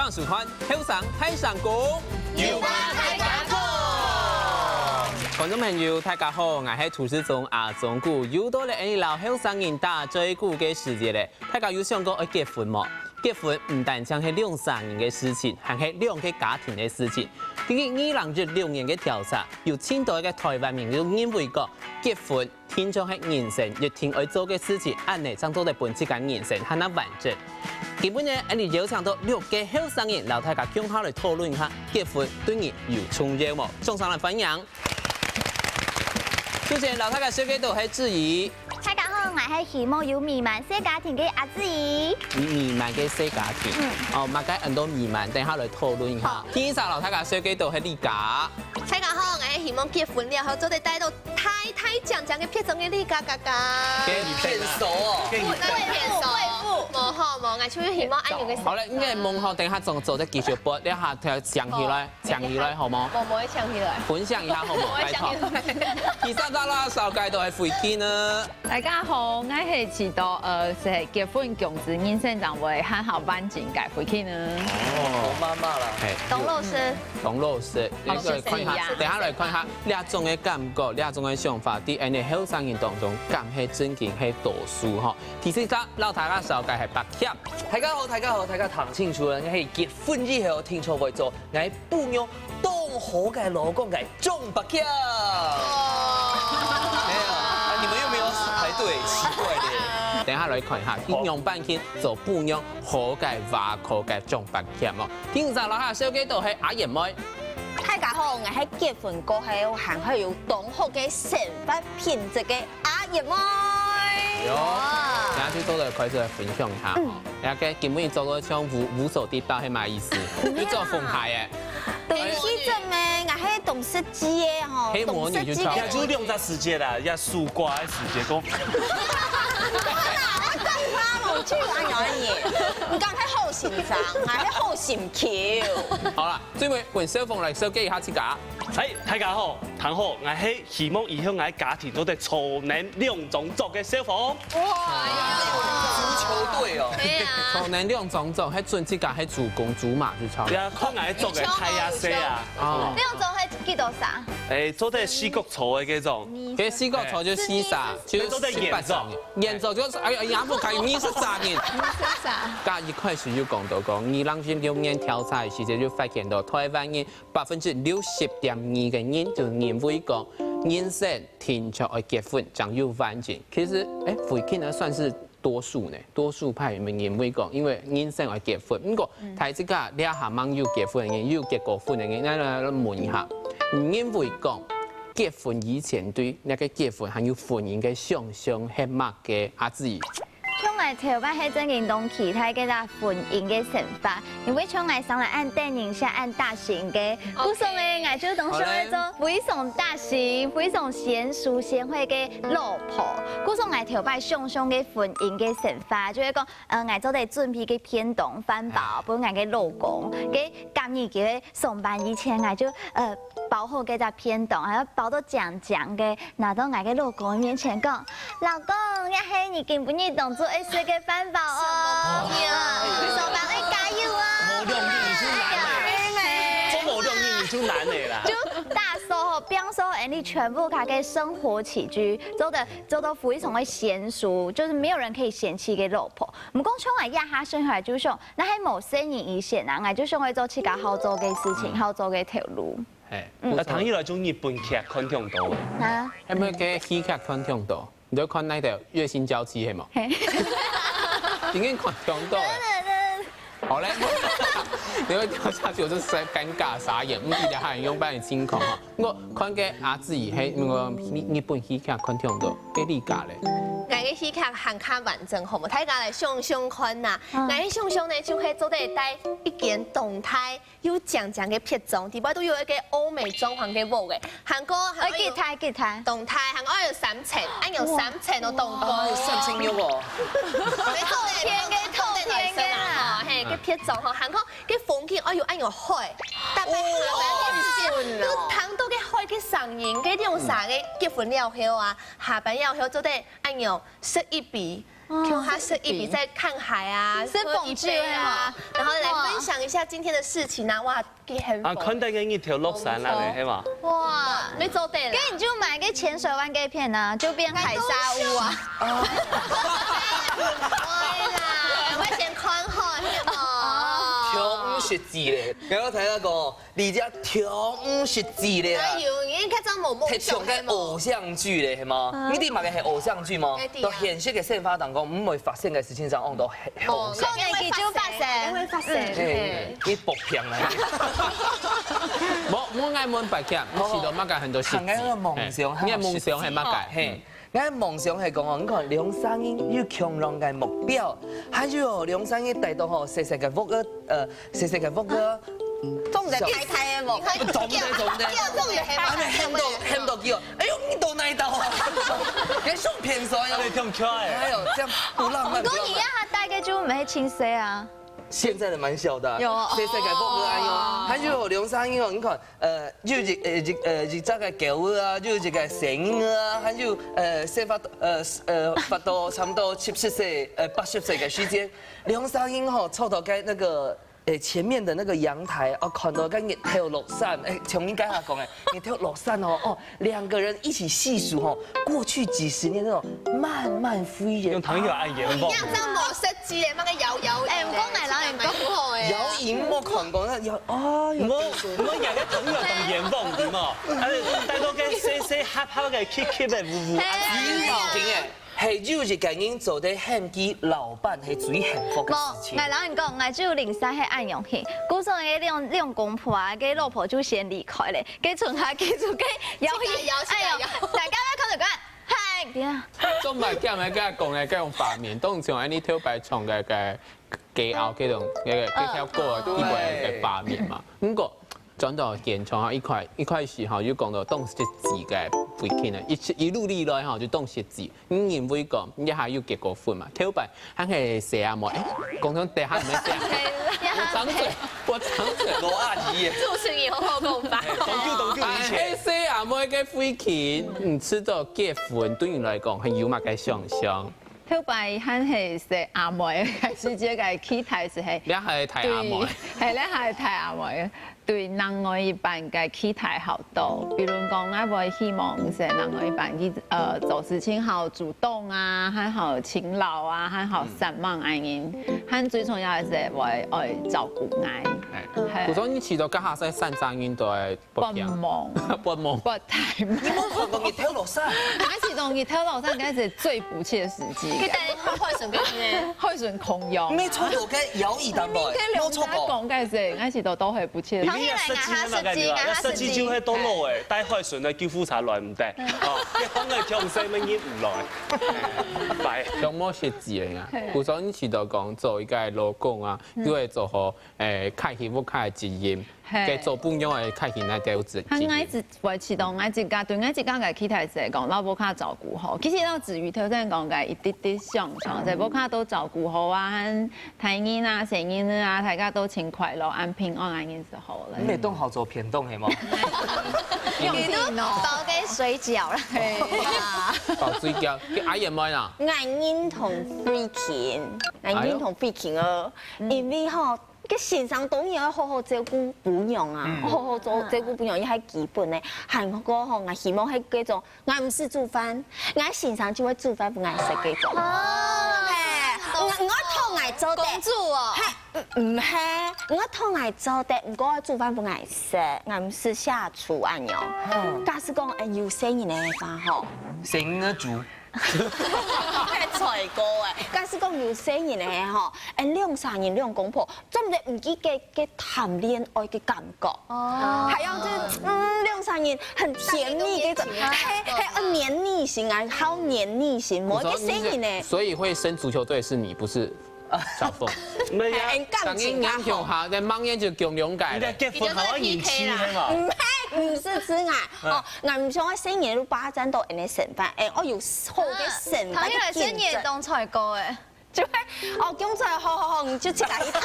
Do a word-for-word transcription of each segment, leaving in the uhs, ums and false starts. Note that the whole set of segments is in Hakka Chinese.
歡迎收看《後生大聲公》，有話大家講。觀眾朋友，大家好，𠊎係主持人阿忠牯，又到了𠊎俚摎後生人打嘴鼓个時節了。大家有想過愛結婚無？結婚毋單淨係兩儕人个事情，還係兩個家庭个事情。根據二零一六年个調查，有盡多个臺灣人有認為講，結婚 定著係人生一定愛做个事情，恁仔正做得分自家人生還較完整。今晡日，𠊎俚邀請到六個後生人，摎大家共下來討論一下，結婚對你有重要無？掌聲來歡迎！首先，摎大家紹介到係子怡。大家好，𠊎係希望有美滿細家庭个阿子怡。美滿个細家庭，嗯。哦，麼个恁多美滿，等下來討論一下。好。第二儕，摎大家紹介到係麗佳。 大家好，𠊎係希望結婚了後做得戴到大大靚靚个別莊个麗佳佳佳。給你騙手哦。給你騙手。貴婦，貴婦。無好無，𠊎就係希望恁樣个。好了，你个夢好，等下總做得繼續播，你下條搶起來，好，搶起來好無？我，我會搶起來。分享一下好無？我會搶起來。拜託。第三隻摎大家紹介到係慧君呢。 大家好，𠊎係知著，呃，係結婚公司人生正會還較完整个慧君呢。哦，當媽媽啦。嘿，當老實。當老實，好，你來看一下，謝謝你啊。等下來看一下，這種个感覺，這種个想法，在𠊎俚後生人當中，敢係真經係多數吼。第四隻，摎大家紹介係柏謙。大家好，大家好，大家聽清楚了，𠊎係結婚以後定著會做 𠊎餔娘當好个老公个張柏謙。沒有，啊，你們又沒有排隊，奇怪咧。等下來看一下，好。仰般去做餔娘好个、話好个張柏謙哦。第五隻摎大家紹介到係阿燕妹。大家好，𠊎係結婚過後還係有當好个生活品質个 阿燕妹。喲，哇。等下就做得開始來分享一下吼。嗯。人家根本做到像無，無所不包，係麼个意思？你做紅孩欸。等一陣咩，𠊎係當實際个吼，係魔女就跳。當實際个。也就兩隻時節啦，也暑假个時節講。好啦，我再發夢去玩遊戲，你講係好心腸，還係好心球？好啦，最尾換小鳳來紹介一下自家。哎，大家好，大家好，𠊎係 希望以後𠊎家庭做得超能兩種族个小鳳。哇！足球隊哦。對啊。超能兩種族，係準自家係豬公豬嫲就著。對啊，看𠊎族个大呀細啊。哦。兩種係幾多儕？哎，做得四腳朝个該種。該四腳朝就四儕，就做得圓桌。十八儕。圓桌就係，哎呀，也毋可以二十儕人。二十儕。該一開始就講到講，二零一六年調查个時節就發現到臺灣人 百分之六十點二个人就認為講，人生定著愛結婚正有完整。其實，欸，慧君呢算係多數呢，多數派認為講，因為人生愛結婚。毋過，大自家這下吂有結婚个人，有結過婚个人，𠊎來問一下，你認為講，結婚以前對該個結婚還有婚姻个想像係麼个？阿志。 像𠊎頭擺係真經當期待該隻婚姻个生活，因為像𠊎生來恁得人惜、恁大型个，故所呢，𠊎就當想愛做非常大型、非常賢淑賢惠个老婆。故所𠊎頭擺想像个婚姻个生活，就係講，呃，𠊎做得準備个便當、飯包，分𠊎个老公，該隔日佢上班以前，𠊎就，呃，包好該隻便當，還愛包到靚靚个， 拿到𠊎个老公个面前講：「老公，這係你今晡日當晝愛食个飯包哦。」什麼東西啊？上班愛加油哦！無兩日你就懶了，做無兩日你就懶了啦。就打掃好，放鬆，恁樣全部佢个生活起居做得做到非常个嫻熟，就是沒有人可以嫌棄个老婆。毋過像𠊎這下想起來就想，若係無細人以前啊，𠊎就想愛做自家好做个事情，好做个頭路。 嘿，嗯。啊，聽起來就日本劇看忒多欸。啊。係毋係該戲劇看忒多？你就看該兜月薪嬌妻係無？嘿。已經看忒多欸。好咧，你會掉下去，我就尷尬傻眼，毋知這下用扮的情況啊。毋過看該阿志係，那個日日本戲劇看忒多，該你家咧？𠊎个戲劇還較完整，好無？大家來想想看吶。嗯。𠊎个想像呢，就係做得戴一間當大 有靚靚个別莊，底背都有一個歐美裝潢个屋仔，還過還愛有愛吉他，吉他。當大，還愛有三層，愛有三層哦，當高。哦，有三層肉哦。沒錯，天个透天个啦。嘿，嗯。別種吼，還講該風景，哎喲，恁樣海，大概下班个時間，哦，就聽到該海个聲音，該兩儕个結婚了後啊，下班了後做得恁樣食一杯，共下食一杯，在看海啊，喝一杯啊，然後來分享一下今天的事情啊，哇， 幾幸福。啊，看到个日頭落山啦，係嘛？哇，你做得啦。該你就買個潛水灣該片啊，就變海沙屋啊。會啦，會先看好，係無？超毋實際咧，剛剛大家講，你這超毋實際咧啊。哎喲，你看這種夢夢想，太像个偶像劇咧，係嗎？你知麼个係偶像劇嗎？到現實个生活當中，毋會發生个事情上，往到 好，講个佢就發生。會發生。哎，你薄片啊！無，我愛問白強，你試著麼个很多實際？你个夢想，你个夢想係麼个？嘿，𠊎个夢想係講哦，你看兩儕人有共樣个目標，還有兩儕人帶到吼細細个屋个，呃，細細个屋个。種隻大大个無？種隻種隻。種隻係嘛？還沒喊到喊到叫，哎喲，你到哪一道啊？你想騙誰啊？哎，挺可愛。哎喲，這樣不浪漫，不浪漫。毋過你讓他帶个就毋係親生啊。 現在的蠻小的，有哦。細細个屋个啊，還有兩儕人哦，你看，呃，有一呃一呃一隻个狗仔啊，有一個細人仔啊，還有呃生活呃呃活到差不多七十歲呃八十歲个時間，兩儕人吼坐到該那個呃前面的那個陽台啊，看到該日頭落山，哎，像你剛才講的，日頭落山哦，哦， 兩個人一起細數吼，過去幾十年那種漫漫飛遠。用唐月愛演講。你這樣無實際咧，那個搖搖椅。哎，毋過𠊎摎你講，搖椅無看過，那搖，哦，有無，無，人家唐月當演講，對無？哎，帶到該細細合合个，吸吸个，嗚嗚。哎，你好聽哎。 係有一個人做得喊佢老闆，係最幸福个事情。無，𠊎摎你講，𠊎就零三係恁樣去，故所个兩兩公婆啊，个老婆就先離開咧，个剩下佢就个搖椅，搖起來，哎喲，搖。大家要看著看，嗨，對啊。做麼个，該講个，該種畫面，當像恁呢頭擺唱个个 雞鴨該種，該个該條歌个底背个畫面嘛。毋過轉到現場啊，一開一開始吼，有講到當實際个背景啊，一一路以來吼，就當實際。你認為講，你還有結過婚嘛？頭擺還係細阿妹，哎，講到底還毋係細阿妹，我掌嘴，我掌嘴。老阿姨耶。主持人好好講法。哎，當久當久以前。還係細阿妹个背景，你知道結婚對你來講還有麼个想像？ 頭擺還係細阿妹，開始這个期待就係，這還大阿妹。對，係，這還大阿妹，對另外一半个期待較多。比如講，𠊎會希望係另外一半佢，呃，做事情較主動啊，還較勤勞啊，還較煞猛恁樣，還最重要个係會愛照顧𠊎。哎，係。故所你試著該下細三儕人都會 發夢。發夢。發大夢。你無看過日頭落山？𠊎試著日頭落山，該係最不切實際个。去等海，海脣該呢？海脣空用啊。沒錯，我跟姚以當寶，沒錯過。講該係，𠊎試著都係不切實際。你要設計那麼个對吧？要設計就會到落哎，帶海脣个救護車來毋得，哦，你放个強勢乜入毋來，拜。有無設計个啊？故所你試著講做一個老公啊，就會做好，誒，開心屋下个責任。 係。該做餔娘个較現代个有自己。還𠊎一直維持到𠊎自家，對𠊎自家个期待係講，摎屋下照顧好。其實到至於頭先講个一滴滴想像，在屋下都照顧好啊，還大人啊、細人啊，大家都盡快樂、恁平安恁樣就好了。你也當好做便當係無？用電腦。包个水餃啦。係啊。包水餃，阿燕妹啊。𠊎認同慧琴，𠊎認同慧琴哦，因為吼， 該先生當然愛好好照顧餔娘啊，好好照照顧餔娘，也係基本个。還過吼，𠊎希望係該種，𠊎毋使煮飯，𠊎先生就會煮飯分𠊎食該種。哦，係，𠊎𠊎討𠊎做得，公主哦，係，毋係，𠊎討𠊎做得，毋過愛煮飯分𠊎食，𠊎毋使下廚恁樣。假使講，哎，有細人个話吼，細人个煮。 該菜哥哎，假使講有細人个吼，𠊎兩儕人兩公婆，做毋得毋記得个談戀愛个感覺。哦，還有就嗯兩儕人很甜蜜个，係係很黏膩型啊，好黏膩型，無一個細人呢。所以會升足球隊是你，不是小鳳。沒有，哎，感情較好。當然你很好，在忙眼就強強改了。你在結婚好像引起係嗎？毋係，毋係，係啊。 哦，𠊎毋想愛細人就霸佔到𠊎个身份，哎，𠊎有好个身份，啊，頭一來細人當菜哥哎。就會，哦，降出來，好好好，你就自家去戴。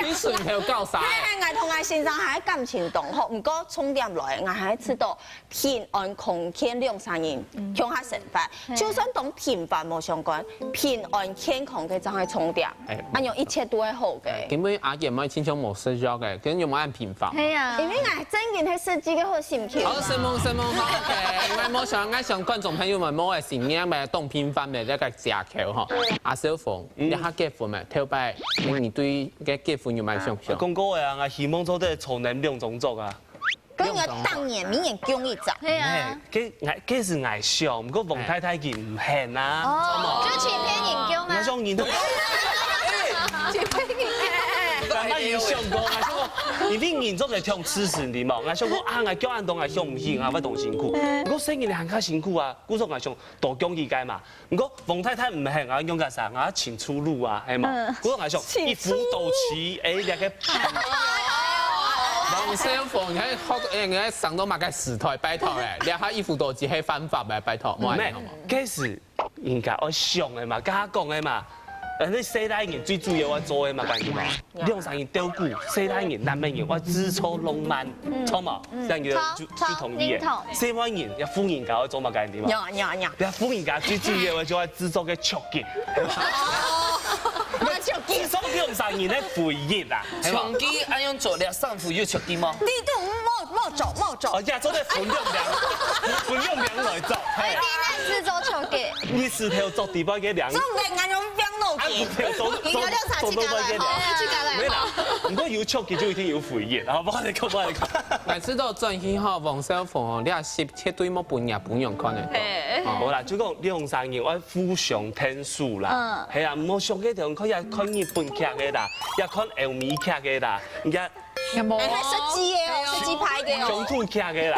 你順便搞啥？嘿，嘿，𠊎同𠊎先生還感情當好，毋過重點來，𠊎還知道平安康健兩儕人共下生活，就算當平凡無相干，平安健康个正係重點，哎恁樣一切都會好个。因為阿燕妹親像無食藥个，跟有無恁平凡？係啊，因為𠊎正經係設計个好心情。好，承蒙承蒙，好，OK。𠊎無想，𠊎想觀眾朋友們，無愛信仰，無當平凡个這個藉口吼。阿小鳳，你下結婚未？頭擺你對个結婚有麼个想像？講過个啊，𠊎希望做得重男兩種族啊。跟你當年明年降一張。係啊，該𠊎該係𠊎想，毋過黃太太佢毋肯啊。哦，就欺騙人降啊𠊎，想人都，欺騙人。慢慢有想過，𠊎想過，因為人做得像痴線的嘛，𠊎想過啊，𠊎降恁多，𠊎想毋起啊，會當辛苦。毋過細人仔還較辛苦啊，故所𠊎想多降一個嘛。 毋過黃太太毋肯啊，用个啥？啊，尋出路啊，係嘛？我講說一夫多妻，哎，兩個。黃小鳳，你看好多，哎，你看上到麼个時代，拜託哎，你還一夫多妻，係犯法咩？拜託，莫恁樣好無？該係應該愛想个嘛，剛剛講个嘛。呃，你細倈人最主要愛做个嘛，該嘛，兩儕人照顧，細倈人、男人愛製造浪漫，著無？這樣就就就同意个。細倈人要婦人家愛做嘛，該地方。呀呀呀！你看婦人家最主要个就愛製造个刺激。我就製造兩儕人个回憶啊，係嘛？長期恁樣做了，丈夫有出去嗎？你都莫莫走莫走哦，。呀，做得分兩兩，分兩兩來做，係。你來製造刺激。你石頭做底背个兩，做人家用變老啊，的。不要做做你要調查做底背个兩。自家來，自家來。沒啦，不過有刺激就一定有回憶，好不好？你看，不好？你看。每次都轉去吼，黃小鳳吼，你也是絕對莫分人家不用看的。嘿哦好啦，就講兩儕人愛互相天數啦嗯，係啊，莫想个地方看也看日本劇个啦，也看歐美劇个啦，人家有無？哎，還設計的哦，設計派的哦。鄉土劇个啦。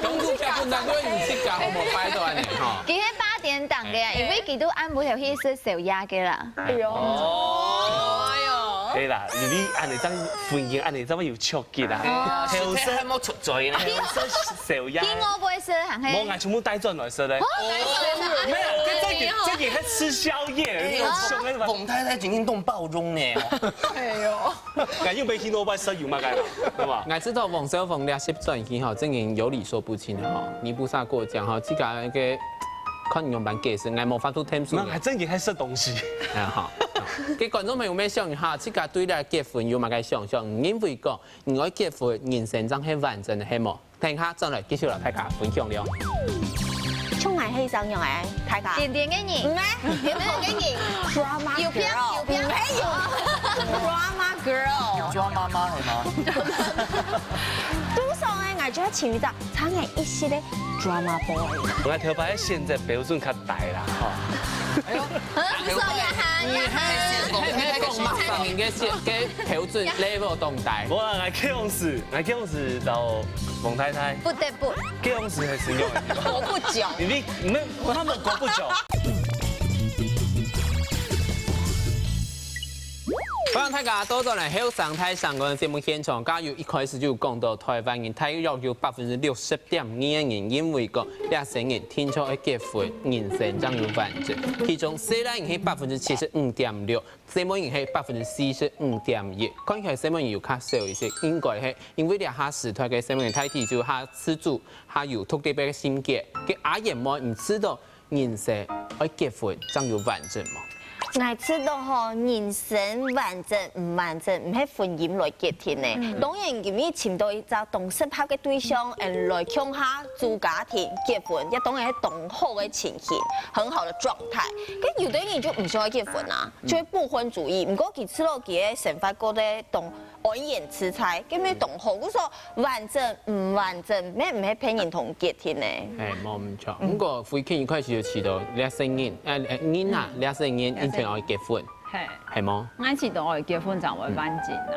中途結婚難怪你自家好無拜託恁樣吼。佢係八點檔个啊，因為佢都暗晡頭去食宵夜个啦。哎呦，哦，哎呦，係啦，因為恁樣正婚姻恁樣正會有刺激啦。係啊，後生實在還無出嘴呢。後生宵夜去。我不會食，還係無，𠊎全部帶轉來食咧。沒有，這這個這個係吃宵夜，你有想那個？黃太太今天都包容呢。哎呦，𠊎又沒聽到外食有麼个啦，對吧？ 𠊎知道黃小鳳這十轉去吼，正經有理說不清吼，你不殺過獎吼，自家个看你用般解釋，𠊎無法度聽出那。還真的還食東西。哎，好。好。給觀眾朋友們想一下，自家對這結婚有麼个想像？你認為講，你愛結婚，人生正係完整个，係無？等一下轉來繼續摎大家分享了。從來係這樣哎，大家。點點个人，嗯啊，點點个人，drama 有片 girl，有片沒有，drama girl。抓媽媽係嗎？多少呢？𠊎就要請一隻差眼一息个 drama boy。 𠊎頭擺選擇標準較低啦，吼。不是呀哈呀哈。你講嘛，上面个个標準level當低。無啦，𠊎開始，𠊎開始到黃太太，不得不，開始還係用。我不講。你你沒有，他們國不久。歡迎大家倒轉來後生大聲公个節目現場。加油！一開始就講到台灣人大約有百分之六十點二个人認為講，這生人定著愛結婚，人生正有完整。其中細倈人係百分之七十五點六，細妹人係百分之四十五點一。看起來細妹人有較少一息，應該係因為這下時代个細妹人大體就較自主，較有獨立个性格。个阿燕妹毋知道人生愛結婚正有完整無？ 𠊎知道吼，人生完整毋完整，毋係婚姻來決定个。當然，今日尋到一隻當適合个對象，嗯，來共下組家庭、結婚，也當然係當好个情形，很好的狀態。該有的人就毋想要結婚啊，就會不婚主義。毋過佢知道佢个生活過得當安然自在，該乜當好。故所完整毋完整，乜毋係別人通決定个。係，無毋著。毋過，輝慶一開始就提到這生人，呃，呃，人啊，這生人一定愛結婚，係，係無？𠊎知道愛結婚正會完整啊，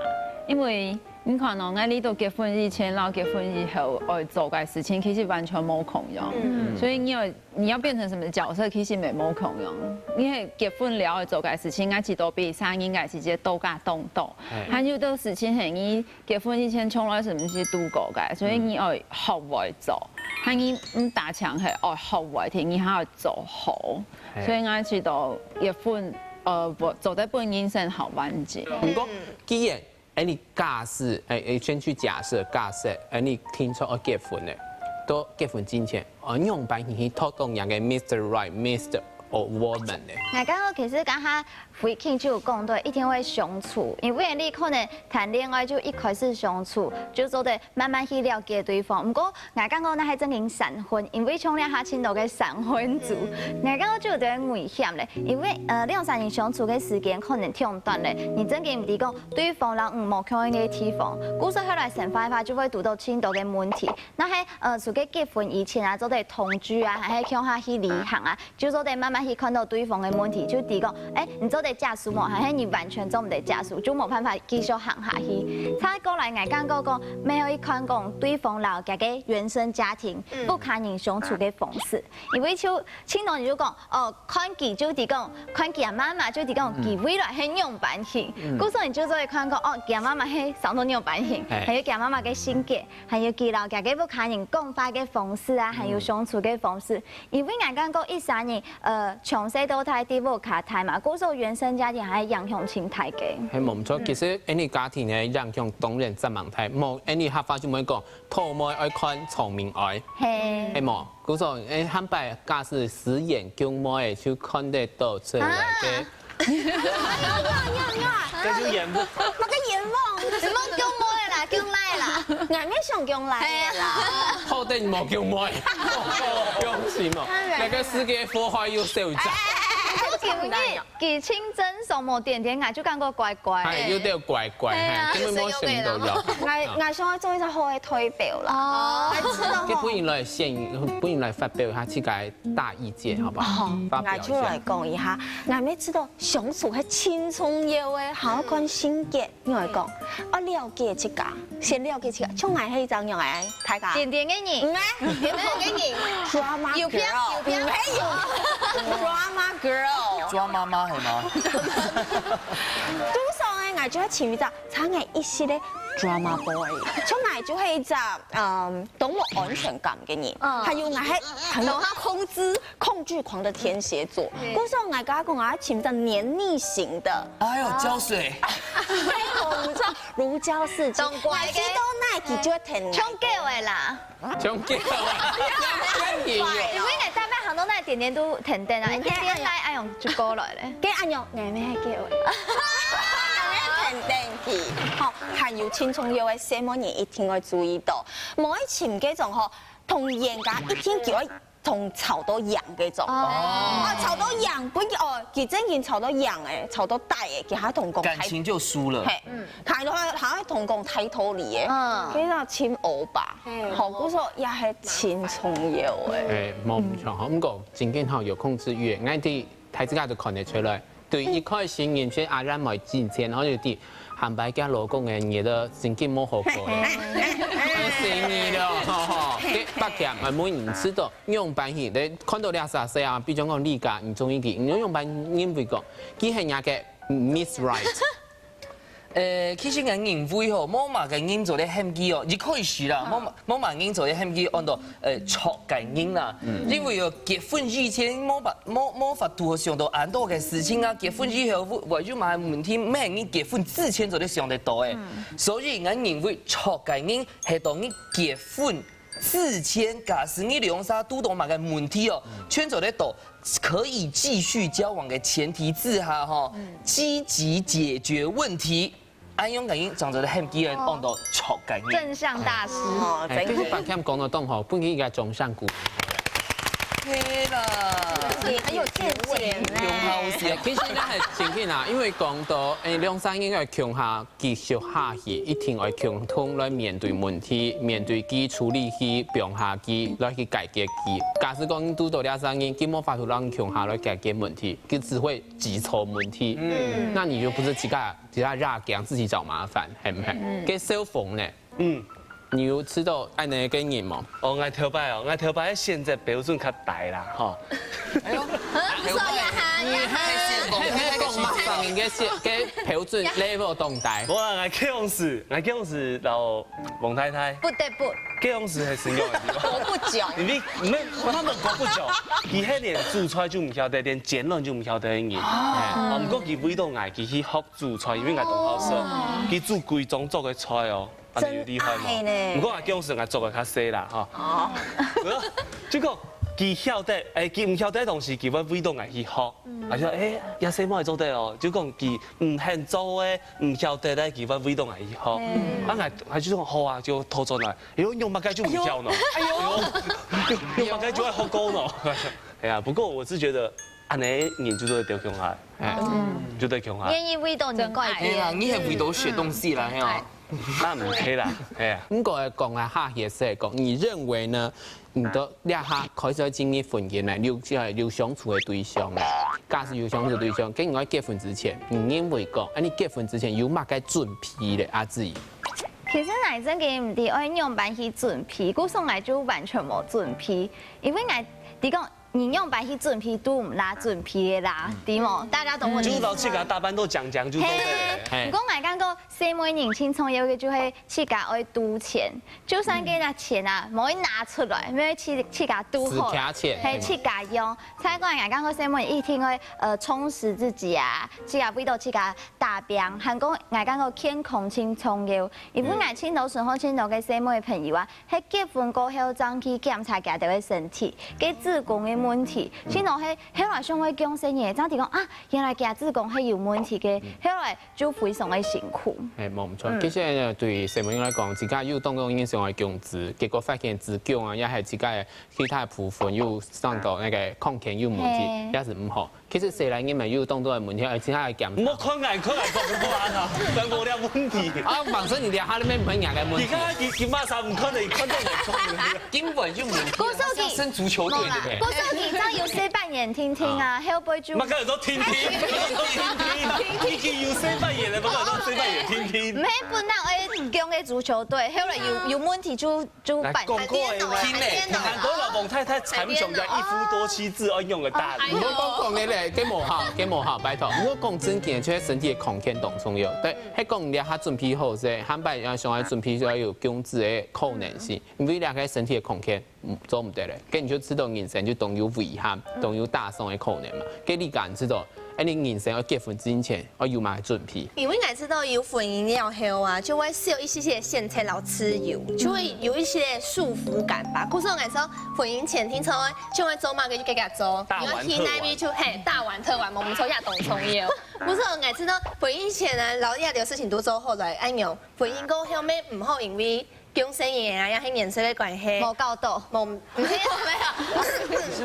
因為你看哦，𠊎這兜結婚以前摎結婚以後愛做个事情其實完全無共樣，所以你要你要變成什麼角色，其實也無共樣。你係結婚了愛做个事情，𠊎知道比生人个時節多加當多，還有兜事情係你結婚以前從來係毋識做過个，所以你愛學會做，還你毋單淨係愛學會，你還愛做好。所以𠊎知道結婚，呃，做得分人生好完整。毋過，既然，哎，你假使，哎，哎，先去假設，假設，哎，你聽說要結婚了，到結婚之前，哦，仰般去討到人个 Mister Right、Mister or Woman 呢？𠊎感覺其實剛剛慧卿就有講到，一定會相處，因為你可能談戀愛就一開始相處，就做得慢慢去了解對方。毋過，𠊎感覺該係正經閃婚，因為像這下盡多个閃婚族，𠊎感覺就有點危險咧。因為，呃，兩三年相處个時間可能忒短咧，你正經毋知講對方摎你無共樣个地方，故所後來生活个話就會堵到盡多个問題。該係，呃，除个結婚以前啊，做得同居啊，還係共下去旅行啊， 就做得慢慢去看到對方个問題，就知講，哎，你做得接受無？還係你完全做毋得接受，就無辦法繼續行下去。再過來，𠊎感覺講，乜愛去看講對方摎佢个原生家庭、屋下人相處个方式，因為就盡多人就講，哦，看佢就知講，看佢个媽媽就知講，佢未來係仰般形。故所你就做得看講，哦，佢个媽媽係生到仰般形，還有佢个媽媽个性格，還有佢摎佢个屋下人講話个方式啊，還有相處个方式。 因為𠊎感覺一儕人，呃，從細到大在屋下大嘛，故所原生家庭還係影響盡大个。係無錯，其實恁樣家庭个影響當然真蠻大，無恁樣客話就會講，討妹愛看場面愛，係。係無？故所，哎，下擺假使食言救妹，就看得到出來个。啊。 這就冤枉。麼个冤枉？你莫降妹啦，降倈啦。𠊎乜想降倈个啦。好得你無降妹，恭喜嘛！該個世界破壞又少一隻。今日佢清真什麼點點，𠊎就感覺怪怪。哎，有點怪怪，係啊。哎，根本無想到要。𠊎，𠊎想要做一隻好个代表啦。哦。佢本人來先，本人來發表一下自家个大意見，好不好？發表一下。𠊎就來講一下，𠊎乜知道 相處係盡重要个，還愛看性格。你愛講，愛了解自家，先了解自家。像𠊎係一隻仰仔，大家。點點个人。毋係，點點个人。Drama girl。有病，有病。毋係有。Drama girl。抓媽媽係嗎？通常呢，𠊎就會尋一隻差𠊎一息个 drama boy。像𠊎就係一隻，嗯，當無安全感个人，還有𠊎係很有控制、控制狂的天蠍座。故所𠊎剛剛講啊，尋隻黏膩型的。哎呦，膠水。哎呦，毋錯，如膠似漆。當乖个。𠊎知道哪佢就會疼你。像狗个啦。像狗啊，像狗啊。因為𠊎大半行到該點點都疼疼啊，一點點來，哎呦，就過來了。該恁樣，𠊎乜係狗个。𠊎乜疼疼佢。好， 還有盡重要个細妹人一定愛注意到，莫去尋該種吼，同冤家一定就愛同吵到贏該種。哦，吵到贏，本來哦，佢正經吵到贏欸，吵到大欸，佢還同講大，感情就輸了。係，佢還還還同講大道理欸，該種尋歐巴，好，故所也係盡重要欸。哎，無毋著吼，毋過正經吼有控制欲，𠊎知大自家都看得出來。 對，一開始認識阿然妹之前，𠊎就知下擺佢老公个日子真經無好過咧。無生意了，吼吼。該伯謙，問你知道仰般去，你看到這儕細啊，比如講你家，你中意佢，你仰般認為講，佢係若个Miss Right？ 呃，其實𠊎認為吼，無麼个人做得喊佢哦，一開始啦，無麼無麼个人做得喊佢安到呃著个人啦。因為哦，結婚以前無法無無法度想到恁多个事情啊，結婚以後會會有麼个問題，乜人結婚之前做得想得到欸。所以𠊎認為著个人係當你結婚 之前，假使你兩儕堵到麼个問題哦，全做得到，可以繼續交往个前提之下吼，積極解決問題。恁樣个人正做得喊佢安到著个人。正向大師。哦，哎，正經。其實伯謙講到當好，分佢一個掌聲鼓勵。對啦，很有見解呢。有好勢。哎，其實那很正經啊，因為講到，哎，兩儕應該共下 繼續下去，一定愛共同來面對問題，面對佢、處理佢、放下佢，來去解決佢。假使講堵到這儕人，佢無法度讓共下來解決問題，佢只會製造問題。嗯，那你就不是自家自家壓驚，自己找麻煩，係毋係？嗯，該小鳳呢？嗯，你有識到恁樣个人無？哦，𠊎頭擺哦，𠊎頭擺選擇標準較低啦，吼。哎喲，你說一下，一下。你還講麼个？你个選个標準level當低。無啦，𠊎該央時，𠊎該央時摎王太太，不得不，該央時係怎樣个地方？國不久。因為，沒有，他們國不久，佢係連煮菜就毋曉得，連煎卵就毋曉得个人。哦，毋過佢為到𠊎，佢去學煮菜，因為𠊎當好食，佢煮歸宗族个菜哦。 恁樣有厲害無？真愛呢。毋過𠊎該央時𠊎做个較細啦，吼。哦。就講，佢曉得，欸，佢毋曉得个東西，佢會為到𠊎去學。啊，就講，欸，這細妹做得哦，就講佢毋肯做个，毋曉得个，佢會為到𠊎去學。啊，𠊎，𠊎就講好啊，就偷轉來。哎喲，用麼个就毋曉呢？哎喲，用，用麼个就會學過呢？哎呀，不過我是覺得，恁樣人就做得丟共下，哎，就得共下。願意為到你改變。對啦，你很為到學東西啦，嘿啊。 那毋係啦，哎呀。毋過講啊，下歇勢講，你認為呢？你都這下開始要進入婚姻了，有，有相處个對象了。假使有相處个對象，跟你要結婚之前，你認為講，啊，你結婚之前有麼个準備咧？阿志。其實𠊎真个毋知愛仰般去準備，故所𠊎就完全無準備，因為𠊎知講 你仰般去準備都毋罅準備个啦，知無？大家懂我意思嗎？就摎自家打扮到靚靚就對了。嘿，毋過𠊎感覺細妹人盡重要个就係自家愛堵錢，就算該錢啊，無愛拿出來，愛自，自家堵好，自家錢。嘿，自家用。再過來，𠊎感覺細妹人一定愛，呃，充實自己啊，自家為到自家打拼，還講𠊎感覺健康盡重要，因為𠊎盡多時候盡多个細妹朋友啊， 係結婚過後正去檢查佢兜个身體，該子宮个問題，盡多係後來想愛降細人，正知講啊，原來佢子宮係有問題个，後來就非常个辛苦。哎，無毋著。其實呢，對細妹人來講，自家有當多人想愛降子，結果發現子宮啊，也係自家个其他部分有傷到該个空間有問題，嘿。也係毋好。 其實細人仔嘛有當多个問題，而且佢个檢查。毋好看𠊎，看𠊎講毋好啊，講我个問題。啊，反正你連他那邊問人家个問題。你看他，你，你馬上毋看了，你看到我講了。根本就沒有，故所佢，像升足球隊，無啦，對不對？故所佢只要有細半年聽聽啊，後背就。麼个都聽聽，聽聽，已經有細半年了，麼个都細半年聽聽。毋係本來愛強个足球隊，後來有，有問題就 就擺，擺電腦啊，擺電腦啊。聽咧，聽韓國老公太太參詳个一夫多妻制愛用个道理。哦，毋好講講个咧，該無效，該無效，拜託。毋過講真个，就係身體个康健當重要。對，係講你這下準備好勢，下擺要想愛準備就愛有降子个可能性，因為這个身體个康健，嗯，做毋得咧，該你就知道人生就當有遺憾，當有打傷个可能嘛。該你敢知道？ 哎，你人生愛結婚之前，愛有麼个準備？因為𠊎知道有婚姻了後啊，就會少一些些選擇摎自由，就會有一些束縛感吧。故所𠊎知道婚姻前定著就愛做麼个就自家做，大玩特玩。你愛去哪位就，嘿，大玩特玩，無毋著，也當重要。故所𠊎知道婚姻前啊，摎這兜事情都做好來，恁樣婚姻過後乜毋好因為 降細人啊，也係顏色个關係。無搞到。無，沒有，沒有。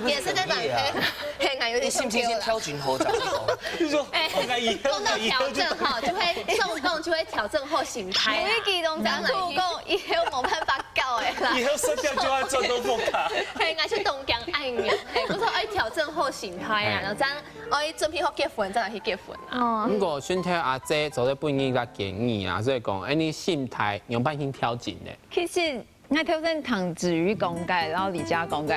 顏色个關係，嘿，𠊎有點你信不信先挑緊好再說？就說，哎，我感覺以後，講到調整哈，就會，像我講，就會調整好心態啦。每一期攏講，以後無辦法搞的啦。以後設定就要轉到屋下。嘿，𠊎就當驚恁樣，嘿，故所愛調整好心態啊，然後這樣，愛準備好結婚，再來去結婚啊。哦。毋過，順天阿姊做得分你一個建議啊，所以講，哎，你心態仰般去調整呢？ 其實𠊎頭先聽子瑜講个，然後李佳講个，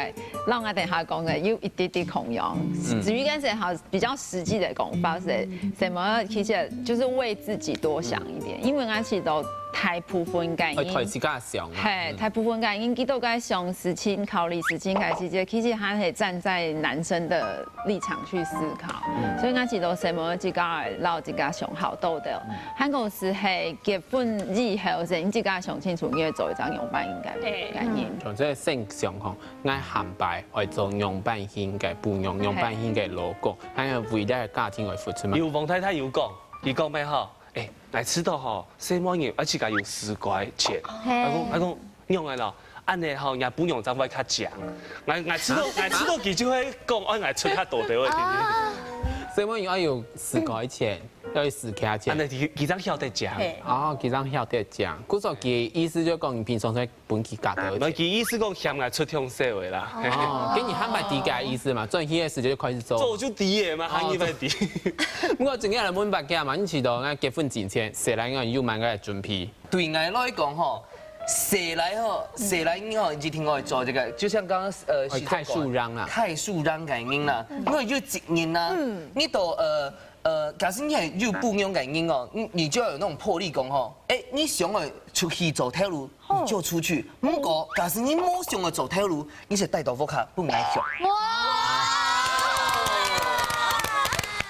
然後𠊎等下講个，有一點點共樣。子瑜該時候比較實際的講法是，什麼？其實就是為自己多想一點，因為𠊎知道大部分个人，愛替自家想啊。嘿，大部分个人佢都在想事情、考慮事情个時節，其實還係站在男生的立場去思考。所以𠊎知道什麼自家愛，然後自家想好到的。還講係係結 婚以後，先自家想清楚，你愛做一隻仰般形个，嘿，个人。像這个性向吼，𠊎下擺愛做仰般形个餔娘，仰般形个老公，還有為了家庭愛付出嘛。有王太太有講，佢講咩吼？哎，𠊎知道吼，細妹人愛自家有自家个錢。嘿。𠊎講，𠊎講，仰仔咯，恁仔吼，若餔娘正會較靚。𠊎，𠊎知道，𠊎知道佢就會講，愛𠊎出較多个，對不對？啊。細妹人愛有自家个錢。 要有自家个錢。恁仔佢，佢正曉得講。嘿。哦，佢正曉得講。故所佢意思就講，你平常在分佢較多个錢。無，佢意思講嫌𠊎出忒少个啦。哦，該你下擺知佢意思嘛，轉去个時節就開始做。做就知个嘛，還以為知。不過真个來問白家嘛，你知道，該結婚之前，細人仔有麼个準備？對𠊎來講吼，生來吼，生來你吼，一定愛做這個，就像剛剛呃，愛太樹秧啦太樹秧个人啦，因為就一人啦，你都呃呃，假使你係有餔娘个人哦，你你就要有那種魄力講吼，哎，你想要出去做頭路，你就出去。如果假使你無想要做頭路，你就戴到屋下不愛想。哇！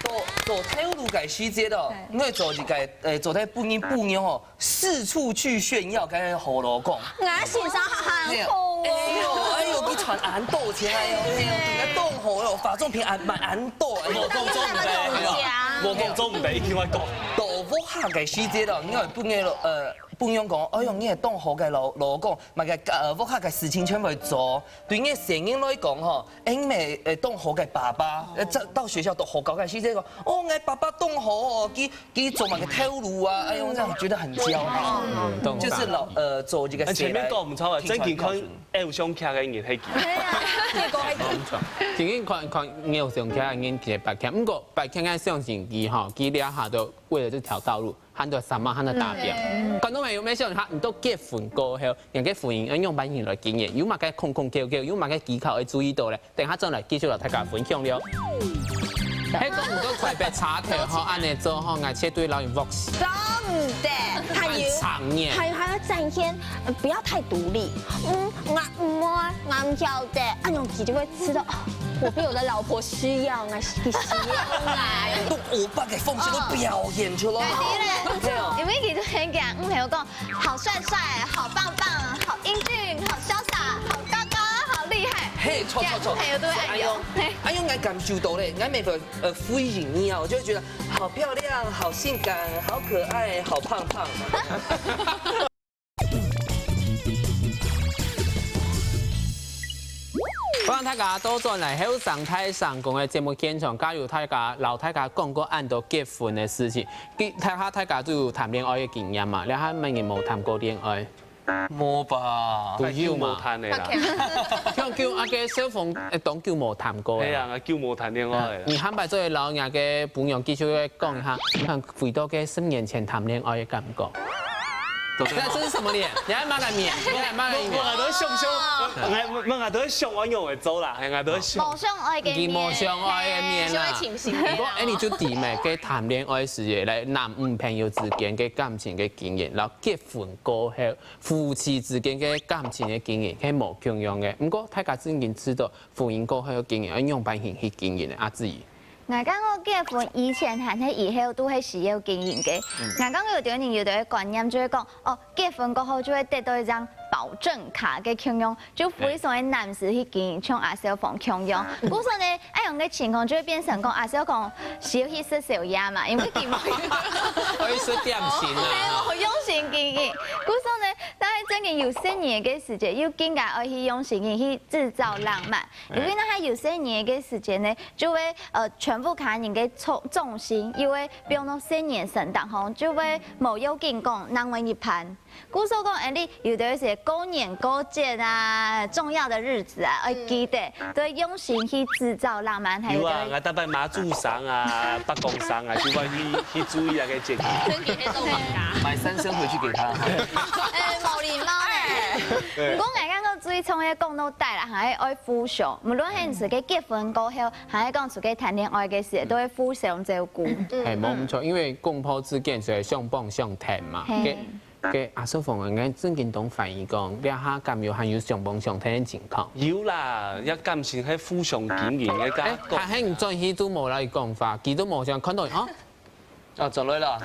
做做頭路个時節哦，你會做一個呃，做在不應不牛哦，四處去炫耀，該好老公。我先生好好苦哎呦哎呦，你賺恁多錢哎呦，哎呦，你當好喲，化妝品還買恁多哎呦。無講做毋得，無講做毋得，一定愛講。到屋下个時節咯，你會不愛呃，不用講，哎呦，你係當好个老老公，麼个呃，屋下个事情全部做。對你个細人來講吼，哎，你係呃當好个爸爸，呃，到到學校都好搞个時節講，哦，我爸爸當好哦，佢佢做麼个頭路啊，哎呦，這樣覺得很驕傲。懂就是老呃做一個前面講毋錯啊，正經看標準。偶像劇个人係佢。對啊，結果還正經看看偶像劇个人其實白劇，毋過白劇个相信佢吼，佢這下都為了這條道路，很多什麼很多打拼。觀眾朋友，沒想到你都結婚過後，人个婚姻要用般形來經營，有麼个空空缺缺，有麼个技巧要注意到咧？等下轉來繼續同大家分享了。係講毋過快別插頭吼，恁呢做吼，𠊎絕對摎你work死。做毋得，還有長年。還有還要展現，呃不要太獨立。嗯，我毋愛，我毋曉得，恁樣佢就會知道，哦，我被我的老婆需要，我是需要來。用歐巴个方式都表現出來。因為佢就很講，嗯，朋友講，好帥帥，好棒棒，好英俊，好瀟灑，好高高，好厲害。嘿，錯錯錯，朋友都會愛用。哎呦，哎呦，我感受到咧，我每個呃回應你啊，我就會覺得好漂亮、好性感、好可愛、好胖胖。歡迎大家倒轉來後生大聲公个節目現場，假如大家摎大家講過恁多結婚个事情，其大家大家都有談戀愛个經驗嘛？這下麼人無談過戀愛？無吧？都有嘛？無談个啦。像叫阿个小鳳，誒，當久無談過了。係啊，我久無談戀愛了。你下擺做得摎人家个朋友繼續講一下，你看回到个十年前談戀愛个感覺。都是那這是什麼臉？你還罵個面？你還罵個面？我都想想，我我都想我用會做啦，係我都想。無相愛个你無相愛个面啦。就會清醒。不過，哎，你就知咩？該談戀愛時節，來男女朋友之間个感情个經驗，然後結婚過後，夫妻之間个感情个經驗，係無共樣个。毋過，大家正經知道，婚姻過後个經驗，愛用般形去經營个，阿志怡。 𠊎感覺結婚以前還係以後都係需要經營个。𠊎感覺有兜人有兜个觀念就會講，哦，結婚過後就會得到一張保證卡个共樣，就非常个難去經營，像阿小鳳共樣。故所呢，恁樣个情況就會變成講，阿小鳳需要去食宵夜嘛，因為佢無愛食點心啊。無用心經營。故所呢，但係正經有細人个時節，又更加愛去用心去製造浪漫。因為那下有細人个時節呢， 就會呃全部客人个重重心，又會放到細人身上吼，就會無要緊講另外一半。故所講，哎，你有的時過年過節啊，重要的日子啊，愛記得，都用心去製造浪漫，還有有啊，个我大擺媽祖生啊、伯公生啊，就會去去注意那個節日。春節那種啊。買三牲回去給他。哎，無禮貌呢。毋過，𠊎感覺最重要講到底啦，還愛互相，無論係自家結婚過後，還係講自家談戀愛个時，都會互相照顧。係，無毋著，因為公婆之間就係相幫相疼嘛。嘿該該阿叔房應該正經當懷疑講，這下敢有還有相幫相疼个情況？有啦，這感情係互相經營个，哎，該還係你轉去都無來講話，佢都無想看到你啊。啊，轉來啦。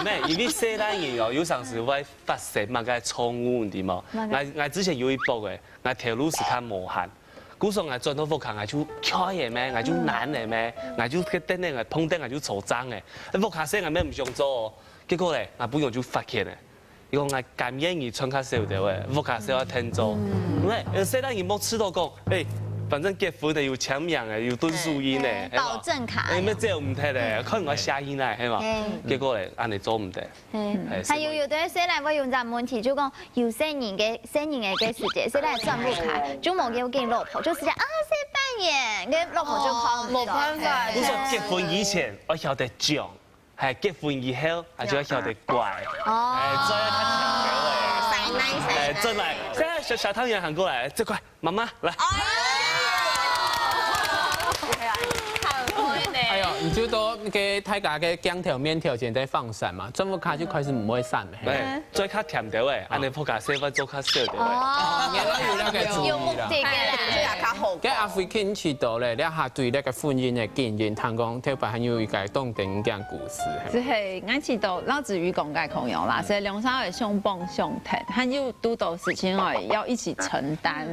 咩？因為細倈人哦，有常時會發生麼个錯誤，你知無？麼个𠊎𠊎之前有一駁个，𠊎頭路時間無閒，故所𠊎轉到屋下，𠊎就徛个咩，𠊎就懶个咩，𠊎就去等等，碰等𠊎就坐正个，屋下事𠊎乜毋想做哦。結果咧，𠊎餔娘就發現咧，佢講𠊎甘願意賺較少兜个，屋下事愛𢯭做。因為細倈人莫試到講，哎，反正結婚个有簽名个，有登書印个，保證卡哎，乜走毋忒咧，看𠊎寫印來，係嘛？嘿結果咧，恁呢做毋得。嘿哎還有有的細倈會有隻問題，就講有細人个細人个个時節，細倈轉屋下，就無要緊老婆，就直接啊細半夜，个老婆就靠無辦法故所結婚以前愛曉得犟，係結婚以後，還就愛曉得乖。哦哎，這樣較甜个。塞奶哎，正來，現在小小湯圓喊過來，這塊，媽媽來。哎呀，你就到該大家个鏡頭面頭前在放閃嘛，轉屋下就開始毋會閃了。嘿。哎，做較甜个喂，恁樣破卡細塊做較少个喂。哦，原來有那個注意啦。有目的个啦。這樣較好。該阿輝，你知道咧，你下對那個婚姻的經驗，聽講特別還有一個當等一件故事，係無？就係，𠊎知道老子與講个朋友啦，所以兩儕會相幫相㧒，還有堵到事情哦，要一起承擔。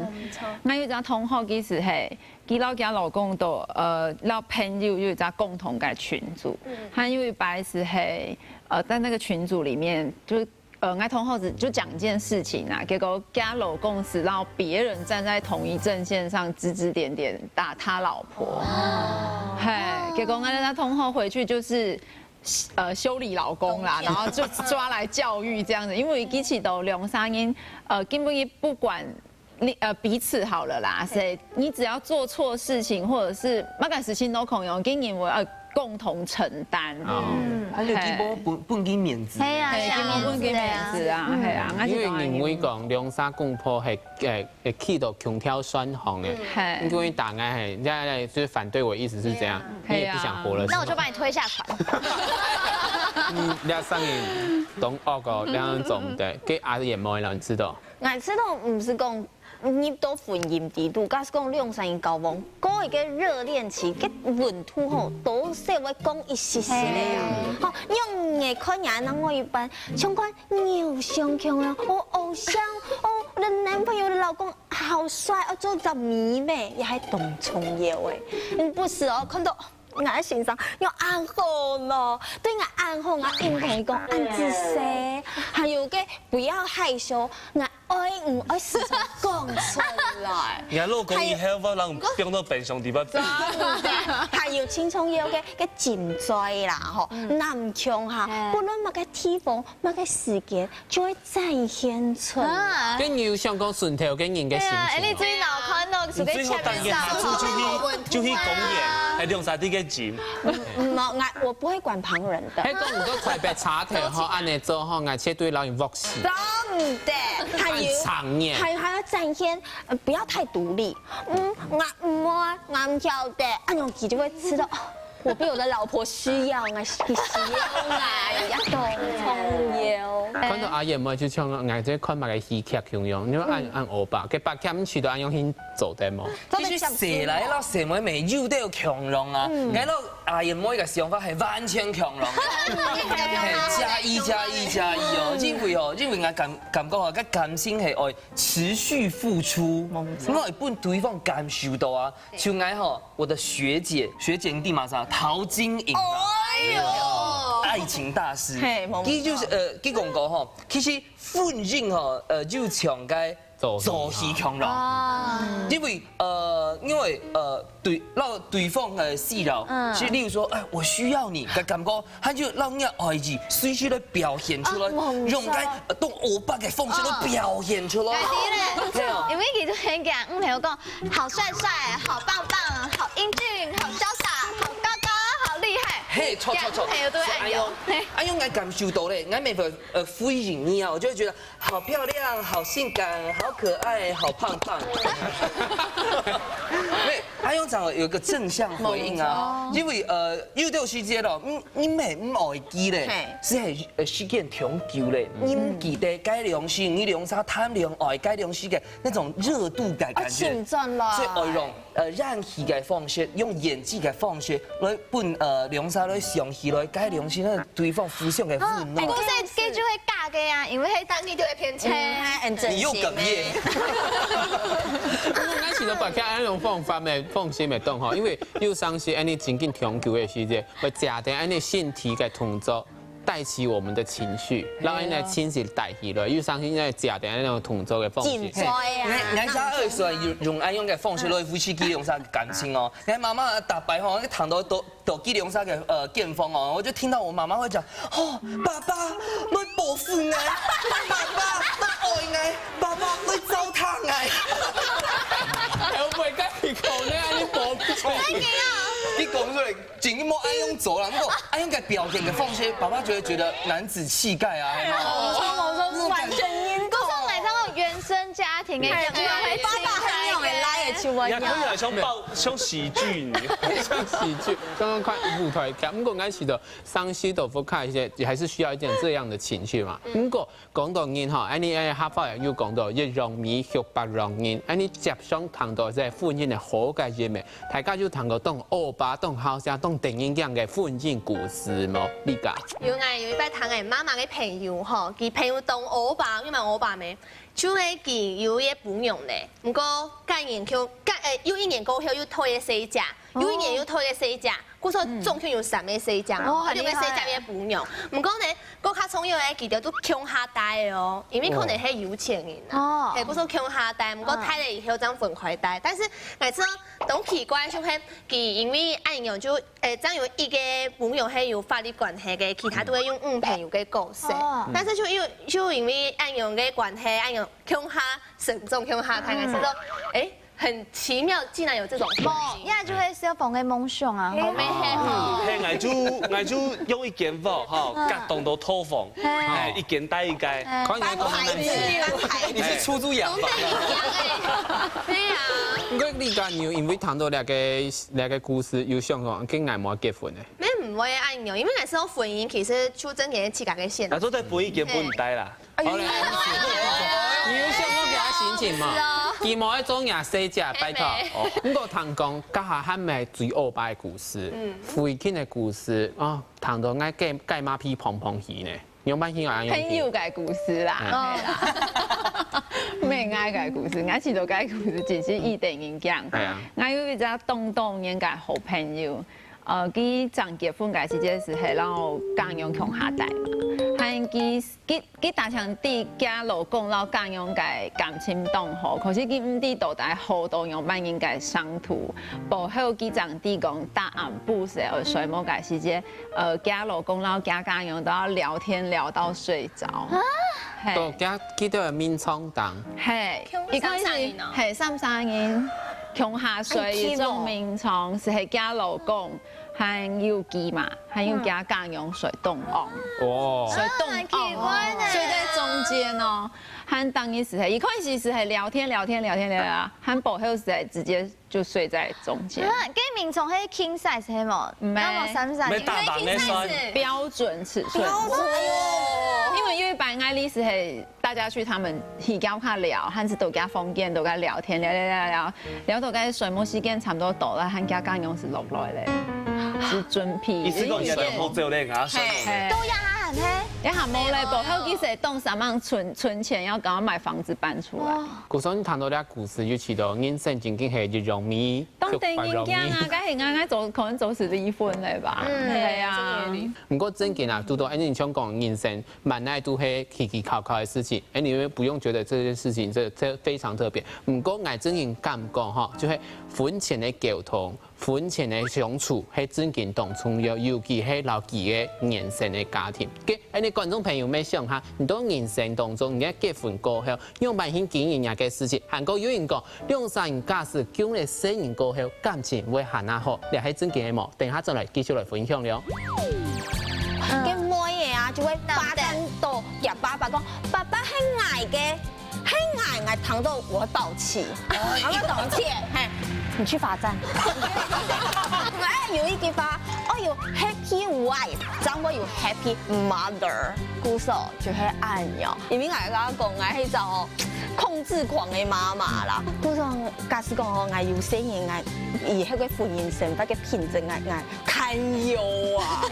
𠊎有一隻同學，其實係，佢摎佢老公都，呃，摎朋友有一隻共同个群組，還有一擺係，呃，在那個群組裡面，就，呃，𠊎同學就講一件事情啊，結果佢老公係摎別人站在同一陣線上指指點點打他老婆，嘿，結果𠊎那同學回去就是。 呃，修理老公啦，然後就抓來教育這樣子，因為其實都兩三年，呃，根本也不管你呃彼此好了啦，所以你只要做錯事情或者是麼个事情都可以用，跟你們呃共同承擔。嗯，而且基本本本给面子。係啊，係，基本本給面子啊，係啊，因為認為講兩儕公婆係誒誒企到共條船項誒，係，因為大家係，人家就反對我意思是這樣，你也不想活了。那我就把你推下船。你這生意當惡哦，這樣做毋得，給阿姨妹了，你知道？俺知道毋係講入到婚姻底肚，假使講兩三人交往，過一個熱戀期，个溫度吼，都係會降一息息个啊。吼，用你看人另外一半，像款偶像劇啊，哦，偶像，哦，我的男朋友的老公好帥，哦，做隻美眉，也還當重要誒。嗯，不時哦，看到。 𠊎先生有恁好喏，對𠊎恁好，𠊎應該講恁仔細，還有个不要害羞，𠊎愛毋愛時常講出來。你老公以後會讓放到冰箱底背。還有輕鬆有个个精嘴啦吼，南腔哈，不論麼个地方，麼个時間，就會展現出來。跟你有相關順頭，跟人个心情。你最惱看到，你最好打電話出去，就去公園，還兩三滴个金。嗯，我我不會管旁人的。還講你都台北茶頭吼，恁樣做吼，𠊎絕對摎你握手。真的，還有很常念。還還要展現，呃，不要太獨立。嗯，我我我曉得，哎呦，你就會知道。哦，我被我的老婆需要，我需要啊，要懂朋友。看到阿燕妹就像𠊎這看麼个戲劇共樣，你看恁恁歐巴，佢把佢毋去到恁樣去做得無？其實細來咯，細妹妹有得有共樣啊，𠊎咯阿燕妹个想法係完全共樣。係加一加一加一哦，因為哦，因為𠊎感感覺啊，个感情係愛持續付出，愛分對方感受到啊。 像𠊎吼，我的學姐，學姐你知麼儕？陶晶瑩啊。哎呦，愛情大師，嘿，無錯。佢就是呃，佢講過吼，其實婚姻吼，呃，就像該做戲做戲共樣，因為呃，因為呃，對，讓對方呃需要，其實例如說，哎，我需要你，个感覺，他就讓你的愛意隨時的表現出來，用該呃當歐巴个方式來表現出來。因為佢就很講，嗯，朋友講。 好帥帥，好棒棒，好英俊，好瀟灑，好高高，好厲害。嘿，錯錯錯，朋友都會按用。哎呦，哎呦，我感受到嘞，我每回呃回應你啊，我就會覺得好漂亮，好性感，好可愛，好胖胖。沒，阿勇講有一個正向回應啊，因為呃，有段時間咯，嗯，你每唔愛記咧，是很呃時間長久咧，你唔記得該兩時，你兩儕談戀愛該兩時个 那種熱度感感覺，哦，緊張啦。所以我用呃演戲个方式，用演技个方式來分呃兩儕來想起來，該兩時那對方互相个溫暖。故事結局會假个啊，因為佢當日就會騙錢。嗯，還很真你又哽心欸咽。那其實把看那種放方面、放心的動哈，因為有傷心，哎，你緊緊長久的時間，會加點哎，你身體个動作。 帶起我們的情緒，讓人家情緒帶起來，又相信在假的那種動作的方式。緊追啊！人人家二十歲用用愛用个方式來維持佢兩儕个感情哦。你看媽媽打牌吼，談到到到佢兩儕个呃間房哦，我就聽到我媽媽會講，哦，爸爸，我保護你，爸爸，我愛你，爸爸，我糟蹋你。哎，我不會跟你講那，你保護。你講出來。 緊要愛用做啦，不過愛用个表現个方式，爸爸就會覺得男子氣概啊。我說完全認同。真家庭个樣，爸爸很用的来的就我也可以啊，像报像喜剧呢。像喜剧，刚刚看舞台劇，毋過𠊎試著生死都不看一些，還是需要一點這樣的情緒嘛。毋過講到人吼，恁呢客話又講到一樣米畜百樣人，恁呢接上談到這婚姻个好个一面，大家有聽過當歐巴、當好笑、當得人驚个婚姻故事無？你講？有啊，有一擺聽个媽媽个朋友吼，佢朋友當歐巴，你問歐巴咩？就係佢有一个餔娘呢，毋過該年就該誒，有一年過後又討一个細姐，有一年又討一个細姐，故所總共有三个細姐，哦很厲害六个細姐个餔娘。毋過呢，過較重要个佢兜都共下戴个哦，因為可能係有錢人啊，哦係，故所共下戴，毋過戴了以後正分開戴。但是每次都當奇怪，就係佢因為恁樣就誒，正有一个餔娘係有法律關係个，其他都會用女朋友个角色。哦但是就因為就因為恁樣个關係，恁樣共下成長共下談，還是說，誒，很奇妙，竟然有這種婚姻。哦，也就係小朋友个夢想啊。好美好。嘿，𠊎就𠊎就用一間屋吼，隔棟都套房，哎，一間帶一間。看你个講得恁細，你是出租洋房。對啊。毋過你講你有因為談到這个這个故事，有想講跟𠊎無結婚呢？沒有，毋會恁樣，因為那時候婚姻其實就真的是自家个選擇。那做在分一間分你帶啦。好嘞，你有想過其他心情嘛？佢無愛做若細姐，拜託。哦，毋過聽講，這下還毋係最歐巴个故事，婚姻个故事啊，談到𠊎該該馬屁碰碰去呢，仰般去啊？朋友个故事啦，嗯係啦，戀愛个故事，𠊎試著个故事真係一等人講。係啊，𠊎有一隻當當年个好朋友，呃，佢正結婚个時節係係摎家娘共下戴，還佢佢佢大強知佢老公摎家娘个感情當好，可是佢毋知到底好到仰般人个程度。過後佢正知講，當暗晡時愛睡目个時節，呃，佢老公摎佢家娘都要聊天聊到睡著。係到佢佢兜个眠床頂，係，共一開始三儕人哦係三儕人，共下睡一張眠床，係係佢老公，還有佢嘛，還有佢家娘睡當旺，哦，睡當很奇怪旺，呢睡在中間哦。還當日係係，一開始係係聊天聊天聊天聊聊，還過後係係直接就睡在中間。啊，該眠床係king size係無？毋係那麼三三沒打榜那算。標準尺寸。因為因為本來係係大家去他們去教他聊，還係都在房間都在聊天，聊聊聊聊，聊到該睡目時間差不多到了，還佢家娘係落來咧，係準備。意思講你在偷走咧，啊，算了。係都要他喊嘿。然後無咧，過後佢係當三萬存存錢，要趕快買房子搬出來。故所你談到這故事，有試著人生真經係一樣米，當然應該啊，該係應該早可能早時離婚了吧？嗯對啊。毋過正經啊，堵到恁樣像講人生，滿哪都係奇奇巧巧个事情，哎，你們不用覺得這件事情這這非常特別。毋過𠊎正經感覺吼，就係婚前个溝通、婚前个相處，係正經當重要，尤其係摎佢个原生个家庭。該，哎，你觀眾朋友們想下，你到人生當中，你个結婚過後，仰般去經營這个事情？還過有人講，兩儕人假使降了細人過後，感情會還較好，這係正經个無？等下再來繼續來分享了。該妹仔啊，就會霸佔到佢爸爸講，爸爸係𠊎个，係𠊎，𠊎聽到我會爆氣，我會生氣，嘿，你去罰站。哎，有一句話，哦，有happy wife，正會有happy mother，故所就係恁樣。因為𠊎剛剛講，𠊎係一隻哦控制狂个媽媽啦，故所假使講哦，𠊎有細人，𠊎以後个婚姻生活个品質，𠊎𠊎堪憂啊。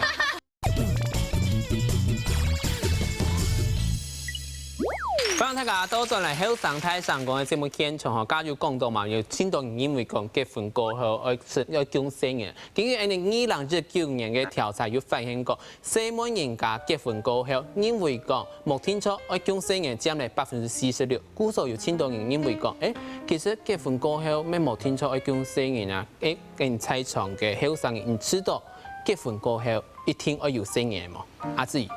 歡迎大家倒轉來後生大聲公个節目現場吼，剛剛有講到嘛，有盡多人認為講結婚過後愛生愛降細人。根據二零一九年个調查有發現過，細妹人家結婚過後，認為講目定著愛降細人佔了百分之四十六，故所有盡多人認為講，誒，其實結婚過後，乜無定著愛降細人啊，誒， 跟在場个後生人，你知道結婚過後一定愛有細人無？阿志，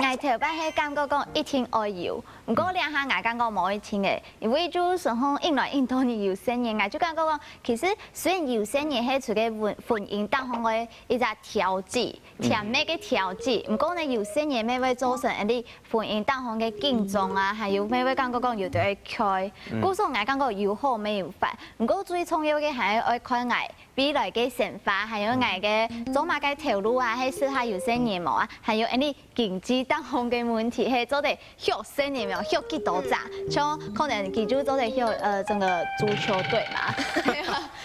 ，𠊎頭擺係感覺講一定愛有，毋過這下𠊎感覺無一定誒，因為就係講應來應到你有細人，𠊎就感覺講，其實雖然有細人係自家婚婚姻當中个一隻調劑，甜蜜个調劑，毋過呢有細人乜會造成恁樣婚姻當中个緊張啊，還有乜會感覺講有兜會開，故所𠊎感覺有好乜有壞，毋過最重要个還愛看𠊎 未來个生活，還有𠊎个做麼个頭路啊，係適合有細人無啊，還有恁樣經濟當中个問題，係做得畜細人無，畜幾多隻，像可能佢就做得畜呃整個足球隊嘛，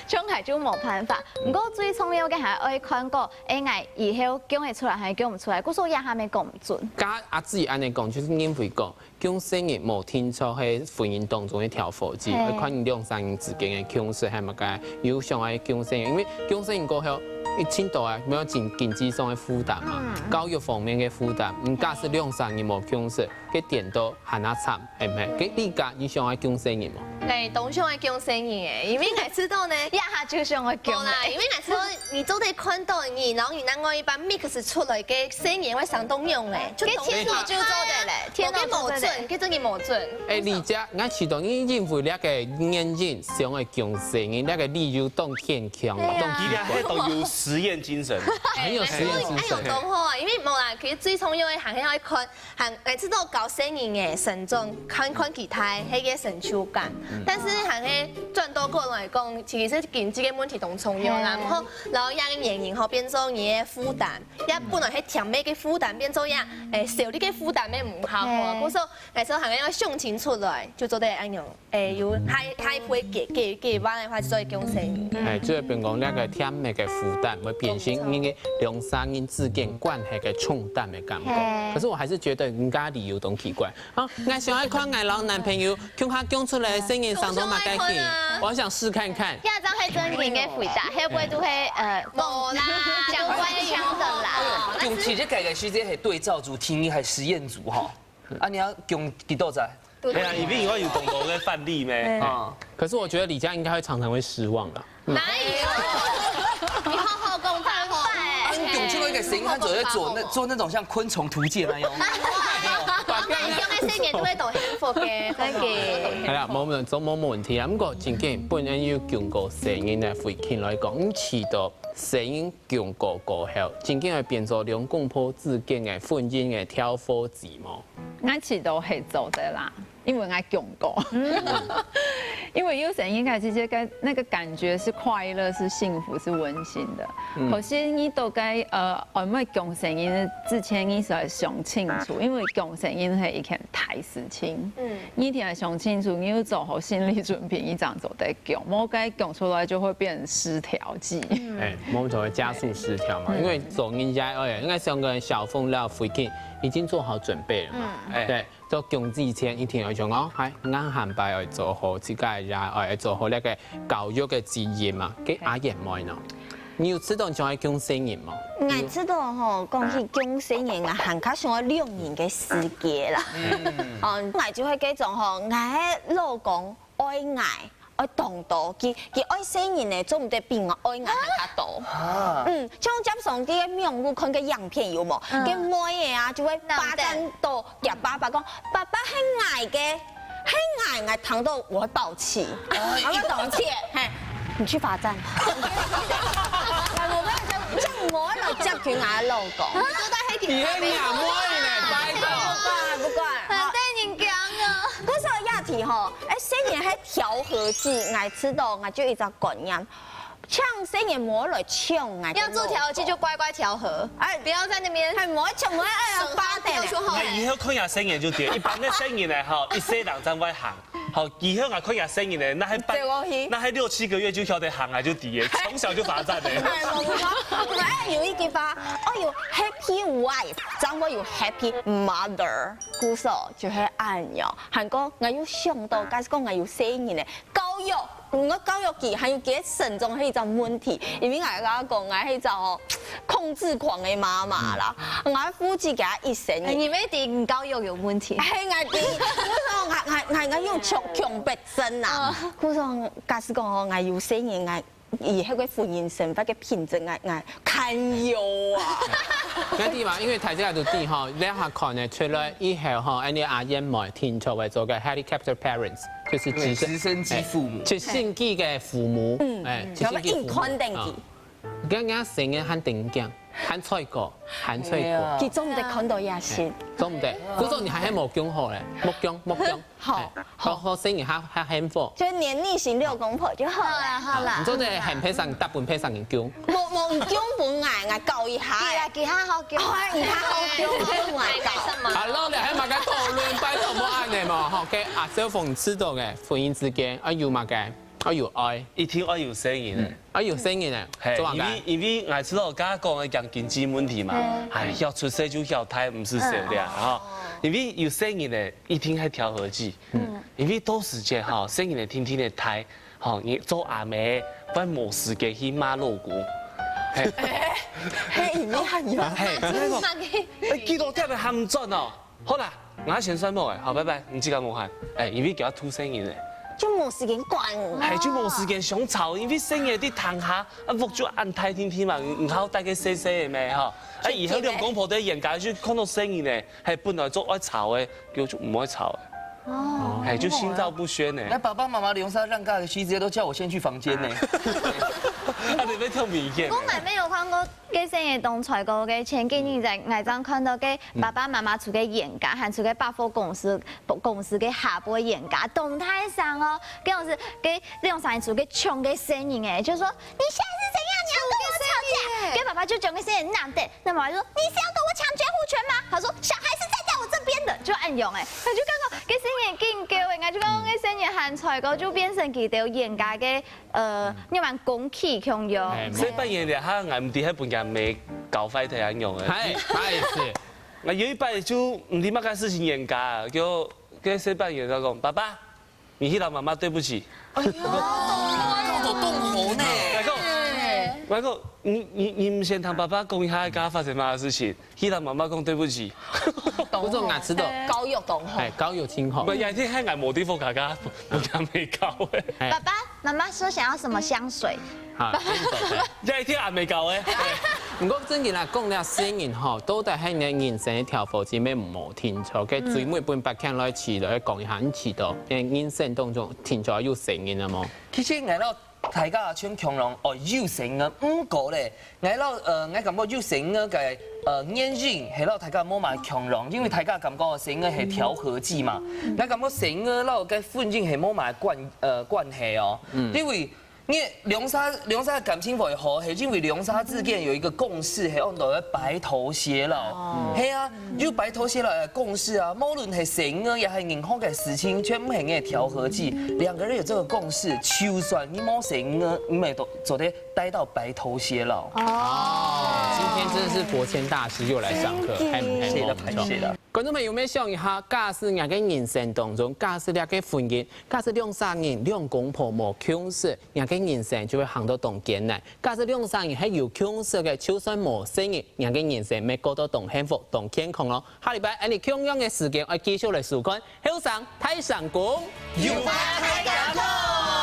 像𠊎就無辦法。毋過最重要个還愛看過，誒，𠊎以後降會出來，還降毋出來，故所也還無講準。剛剛阿志恁樣講，就是認為講， 降細人無定著係婚姻當中个調和劑，係。愛看你兩儕人之間个共識係麼个，有想愛降細人，因為降細人過後，一定都啊，沒有經經濟上个負擔嘛，教育方面个負擔，你假使兩儕人無共識，該顛倒還較慘，係毋係？該你家你想愛降細人無？𠊎當想愛降細人誒，因為𠊎知道呢，這下就想愛降啦，因為𠊎知道 你做得看到你，然後你另外一半mix出來个細人會生到仰仔，就當天就做得了，天就做得了。無準，佢真个無準。誒，李佳，𠊎知道你因為這個原因想愛降細人，這個理由當牽強哦，對啊。當奇怪。佢這係當有實驗精神。很有實驗精神。哎，有當好啊，因為無啦，其實最重要个還係愛看 還，誒，知道教細人誒成長，看看其他，係个成就感。但是還係轉到過來講，其實經濟个問題當重要啦。然後，然後這個原因吼，變做你个負擔，也本來係甜蜜个負擔，變做這，誒，小的个負擔也毋好吼。故所，誒，所以還要想清楚來，就做得恁樣。 誒，有下下一步个計計計劃个話，就做得降細人。哎，就會變講那個甜蜜个負擔，會變成你个兩三人之間關係个重擔的感覺。嘿。可是我還是覺得你个理由當奇怪。啊，𠊎想愛看𠊎摎男朋友共下降出來，細人生到麼个形，我想試看看。這樣係正經个回答，會不會就會呃，無啦，講官腔的啦？用這個个時間係對照組、聽力還實驗組吼。啊，你要降幾多隻？ 係啊，因為我有當多个範例咩。啊，可是我覺得李佳應該會常常會失望啦。哪有？你好好講話吼。啊，你講出來一個聲音，他只會做那做那種像昆蟲圖鑑那樣。你用个聲音都會懂幸福个，真个。係啦，無問題，無問題啊。不過真經本人有降過細人个父親來講，你知道細人降過過後，真經會變做兩公婆之間个婚姻个調和劑無？ 𠊎試著係做得啦，因為𠊎降過。因為有細人个時節，該那個感覺是快樂、是幸福、是溫馨的。可是你都該呃，愛毋愛降細人之前，你係愛想清楚，因為降細人係一件大事情。你一定要想清楚，你有做好心理準備，你正做得降，無該降出來就會變成失調劑。哎，某種會加速失調嘛，因為總應該，哎，應該像個小鳳料父親已經做好準備了嘛。哎，對。 做降之前一定要想哦，嗨，𠊎下擺愛做好自家个，愛做好那個教育个責任嘛。該阿燕妹呢？你有知道你想愛降細人無？𠊎知道吼，講起降細人啊，還較想愛兩人个世界啦。哦，𠊎就會該種吼，𠊎个老公愛𠊎，愛當多，佢佢愛細人呢，做毋得比𠊎愛𠊎還較多。嗯，像接上帝个網路看个影片有無？該妹仔啊，就會霸佔到 佢爸爸講，爸爸係𠊎个，係𠊎，𠊎聽到我會爆氣，我會生氣，嘿，你去罰站。𠊎無辦法，這樣𠊎來接近𠊎老公。你係若妹呢，拜託。不管，不管。很得人驚啊。不是有議題吼，哎，細人係調和劑，𠊎知道，𠊎就一隻觀念。 搶細人無來搶，𠊎要做調和劑就乖乖調和，哎，不要在那邊。還無搶，無愛哎呀，巴得嘞。那以後看下細人就對，一般个細人呢，吼，一歲人正會行，好，以後啊看下細人呢，那還半，走過去。那還六七個月就曉得行啊，就對耶，從小就罰站的。哎，我我我哎有一句話，哦有 happy wife，正會有happy mother，故所就係恁樣。還過，𠊎有想到，假使講𠊎有細人呢，教育 毋過教育佢，還有佢个成長係一隻問題，因為𠊎摎佢講，𠊎係一隻哦控制狂个媽媽啦，𠊎負責佢一生。你乜知你教育有問題？係，𠊎知，𠊎𠊎𠊎𠊎有強強迫症啊。故所假使講哦，𠊎有細人，𠊎以後个婚姻生活个品質，𠊎𠊎堪憂啊。該地方，因為大家都知吼，這下看呢，出來以後吼，恁樣阿燕妹定著會做个helicopter parents，就是直升，對，直升機父母。哎，直升機个父母，嗯，哎，嗯，直升機父母。然後硬看等佢。啊，剛剛聲音還頂驚，還脆過，還脆過。哎呀。佢做毋得看到野心。哎，做毋得。故所你還係無降好咧，莫降，莫降。好，哎，好。好，好，聲音還，還幸福。就黏膩型六公婆就好了。好啦，好啦。你做得喊別人，大部分別人降。無，無，你降分𠊎，𠊎教一下。係啊，其他好降。哦，你還好降，分𠊎教。Hello，你還嘛該討論，拜託莫恁樣嘛，吼，OK，啊，小鳳知道个，婚姻之間，啊，有嘛該，啊，有愛。一定愛有細人个。嗯。啊，有細人个，嘿，做麼个？因為，因為𠊎知道剛剛講个講經濟問題嘛，嗯。哎，要出世就要大，毋係少了，哦。吼。因為有細人个，一定係調和劑。嗯。因為到時節吼，細人个天天个大，吼，你做阿姆，還無時間去罵老公。嘿。嘿，你還有。嘿，那個，哎，幾多點个還毋轉哦？ 好啦，𠊎先睡目了，好，拜拜，你自家無閒。哎，因為佢愛渡細人了。就無時間管。哎，就無時間相吵，因為細人在廳下，啊，屋就恁大定定嘛，毋好帶个細細个咩，吼。啊，以後兩公婆在冤家就看到細人呢，哎，本來就愛吵个，結果就毋愛吵了。哦。哎，就心照不宣呢。那爸爸媽媽兩儕冤家个時節，都叫我先去房間呢。啊，你被特明顯。我還沒有看過 該細人當衰過个前幾日，𠊎正看到該爸爸媽媽出去冤家，還出去百貨公司，公司个下背冤家，當大聲哦！該樣子，該兩儕人出去搶該細人哎，就說：「你現在是怎樣？你要跟我吵架？」該爸爸就將該細人拿等，那媽媽就說：「你是要跟我搶監護權嗎？」他說：「小孩是站在我這邊的。」就恁樣哎，他就感覺該細人緊噭哎，𠊎就感覺該細人還衰過，就變成佢兜冤家个 呃，仰般講起共樣。哎，細半夜个，哈，𠊎毋知係分人咩搞壞忒恁樣个。嗨，不好意思。𠊎有一擺就毋知麼个事情冤家，叫，叫細半夜就講：「爸爸，你去摎媽媽對不起。」哎喲，搞到動火呢。𠊎講，𠊎講，你，你，你毋先同爸爸講一下，剛剛發生麼个事情？ 去摎媽媽講對不起。不過𠊎知道，教育當好。哎，教育真好。毋，有一天還𠊎無地方，家家，無家沒教的。哎。爸爸媽媽說想要什麼香水？好，香水，哎。有一天還沒教的。哎。不過正經來講，這細人吼，到底係你个人生一條火箭，無定著，該最尾分伯強來試來講一下，你試著，哎，人生當中定著有細人了無？其實𠊎到 大家像共樣，哦，有細人，毋過咧，𠊎摎，呃，𠊎感覺有細人个，呃，原因係摎大家無麼共樣，因為大家感覺細人係調和劑嘛。𠊎感覺細人摎該婚姻係無麼關，呃，關係哦。因為你兩儕，兩儕感情會好，係因為兩儕之間有一個共識，係安到白頭偕老。係啊， 有白頭偕老个共識啊，無論係細人也係任何个事情，全部係个調和劑。兩個人有這個共識，就算你無細人，你也都做得待到白頭偕老。哦，今天真的是國謙大師又來上課，真的。還，還謝謝了，謝謝了。觀眾朋友，有沒有想一下，假使你个人生當中，假使你个婚姻，假使兩儕人兩公婆無共識，你个人生就會行到當艱難。 假使兩儕人係有共識个，就算無細人，人个人生乜過到當幸福、當健康咯。下禮拜，𠊎等共樣个時間，愛繼續來收看《後生大聲公》。有話大家講。